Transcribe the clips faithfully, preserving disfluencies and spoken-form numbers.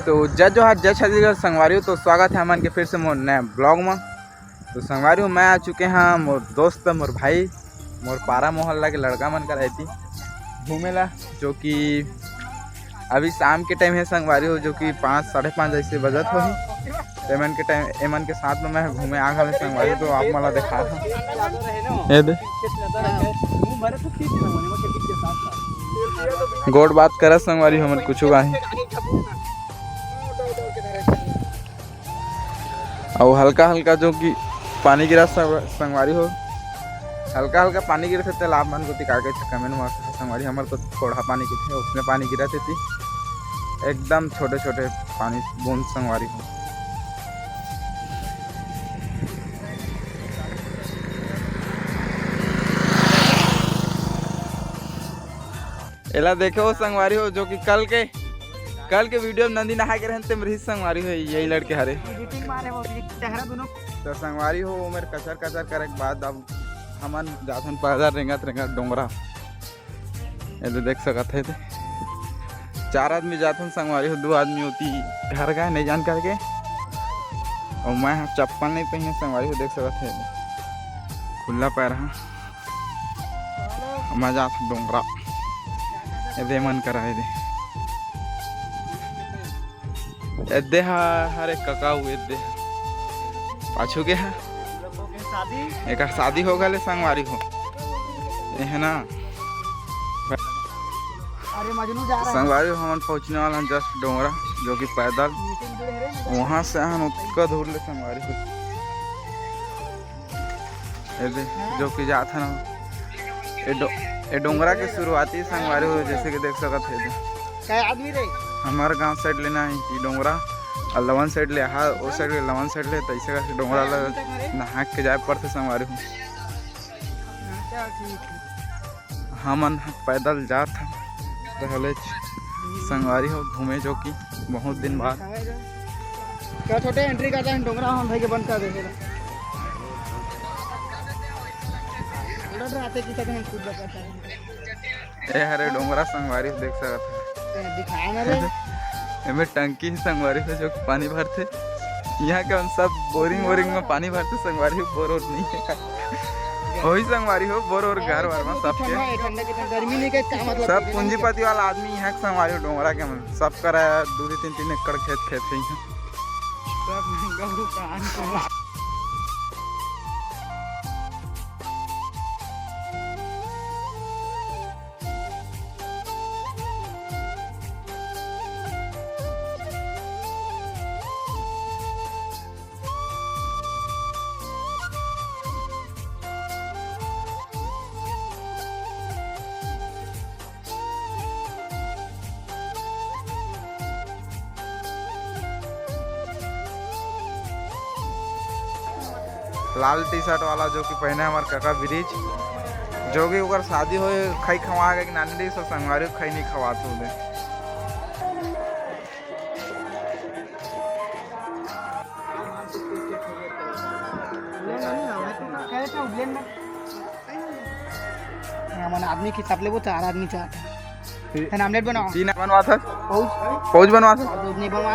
तो जय जोहार, जय छत्तीसगढ़ संगवारी हो। तो स्वागत है हमन के फिर से मोर नया ब्लॉग में। तो संगवारी हो, मैं आ चुके हैं मोर दोस्त, मोर भाई, मोर पारा मोहल्ला के लड़का मन कर रहती घूमे ला, जो कि अभी शाम के टाइम है संगवारी हो, जो कि पाँच, साढ़े पाँच ऐसे बजत होही। तो एमन के टाइम, एमन के साथ में मैं घूमे आ गए संगवारी हो, तो आप मला देखा था। ये दे। गोड़ बात करा संगवारी हो, हमन कुछ गाही। अउ हल्का हल्का जो कि पानी गिरा संग-, संगवारी हो, हल्का हल्का पानी गिरथे, तेला आप मन कोती का कहिथे comment में संगवारी। हमर तो थोड़ा पानी गिरथे, उसने पानी गिरा थे ती। एकदम छोटे छोटे पानी बूंद संगवारी हो। एला देखे हो संगवारी हो, जो कि कल के, कल के वीडियो में नदी नहा के रहन तेम रही संगवारी हो, यही लड़के हरे। एडिटिंग मारे वो भी चेहरा दोनों। तो संगवारी हो, ओमेर कचर कचर करे के बाद अब हमन जाथन पैदल रेंगत रेंगत डोंगरा। ये तो देख सकत है, चार आदमी जाथन संगवारी हो, दो आदमी होती घर गए नहीं जान करके, और मैं ह चप्पल नहीं पहने संगवारी हो, देख सकत है खुला पैर ह। मजा आता डोंगरा। एदे मन करा एदे। एदे हा, हरे कका हु एदे। पाछू के हा? एकर शादी हो गले संगवारी हो। ए है ना? अरे मजनू जा रहा है। संगवारी हो, हमन पहुँचने वाला हैं just डोंगरा, जो कि पैदल वहाँ से आन उतका दूर ले संगवारी हो। एदे, जो कि जात हन। ए डो-, ए डोंगरा के शुरुआती संगवारी हो, जैसे कि देख सकत है एदे। कै आदमी रे? हमार गांव side ले ना है, ई डोंगरा, अउ लवन side ले, हाँ, ओ side ले, लवन side ले, तैसे करके डोंगरा ला नहा के जाए पड़थे संगवारी हो। हमन पैदल जात हन, पहले संगवारी हो घूमे, जो कि बहुत दिन बाद। क्या छोटे entry करता है, डोंगरा हम भाई के बंद कर देंगे ना। उड़न रहते की तक हम खुद बता सकते हैं। ए हरे डोंगरा संगवारी देख सकत है। ए, दिखाया ना रे। एमे टंकी ही संगवारी हो, जो कि पानी भरथे। यहाँ के मन सब बोरिंग वोरिंग में पानी भरथे संगवारी हो, बोर और नहीं है। वही संगवारी हो, बोर और घर वर में सबके। ठंडा, ठंडा, ठंडा, गर्मी नहीं के का मतलब सब है? पूंजीपति वाला आदमी यहाँ के संगवारी हो, डोंगरा के मन सब करा दू दू तीन तीन एकड़ खेत, खेत है यहाँ। सब महंगा हो, कहाँ से? लाल टी शर्ट वाला जो कि पहने हमार काका ब्रिज, जो कि ओकर शादी होए, खई खवा के नानी रही, सब संगवारी खई नहीं खवात होले। हमन आदमी के हिसाब ले वो चार आदमी चाहते हैं। फिर आमलेट बनाओ। तीन बनवा था। पौज। पौज बनवा था। पौज नहीं बनवा।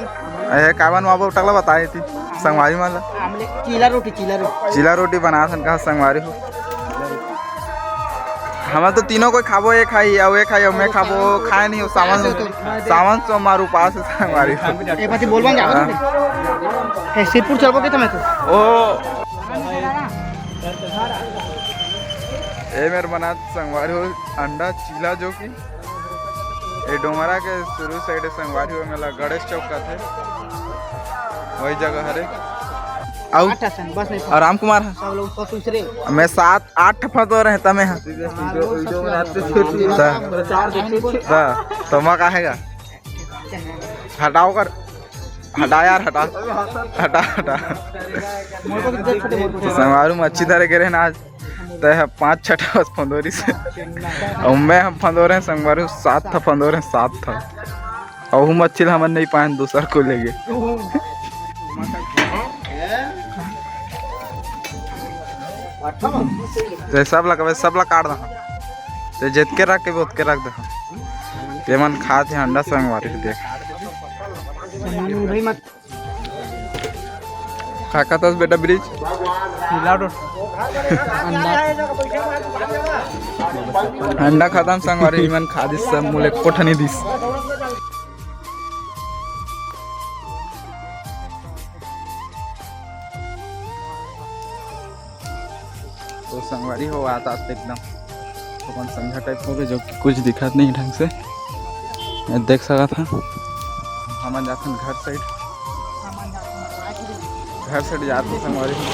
ए, का बनवाबो, टकला बताए थी। संगवारी मन ला। आमलेट, चीला रोटी, चीला रोटी। चीला रोटी बना थन कहा संगवारी हो। हम तो तीनों कोई खाबो, एक खाई, अउ एक खाई, अउ मैं खाबो, खाए नहीं हो, सावन, सावन सोमवार उपास है संगवारी हो। ए, बात बोलबा जा। हाँ। ए, सिरपुर चलबो के तमे तो। ओ। ए मेर बना संगवारी हो अंडा चीला, जो कि ए डोंगरा के शुरू side संगवारी हो, मेला गणेश चौक कथे, वही जगह हरे। आउ आठ ठन, बस नहीं। और राम कुमार है। सब लोग तो दूसरे। मैं सात आठ ठन फंदो रहे तमे है। हाँ, लोग सब ता, ता, तो मैं काहेगा? हटाओ कर, हटा यार, हटा, हटा, हटा। मोर को भी देख, छोटे मोर को। संगवारी में अच्छी तरह गिरे ना आज। तय ह पाँच छठा बस फंदोरी से। अउ मैं हम फंदोरे हैं संगवारी, सात ठा फंदोरे हैं, सात ठा। अउ हम अच्छी हमन नहीं पाए, दूसर को लेगे। ते सब लगबे, सब ला काट दहा। ते जेतके रख के ओतके रख दहा। ते मन खात हे अंडा संगवारी, देख। भाई मत। का खाथस बेटा ब्रिज? अंडा खाथन संगवारी, इमन खा दिस सब, मोला एको ठन नइ दिस। तो संगवारी हो, आत आत एकदम अपन संझा टाइप हो गे, जो कि कुछ दिखत नहीं ढंग से। ये देख सकत हा, हमन जाथन घर साइड, घर साइड जात हो संगवारी हो।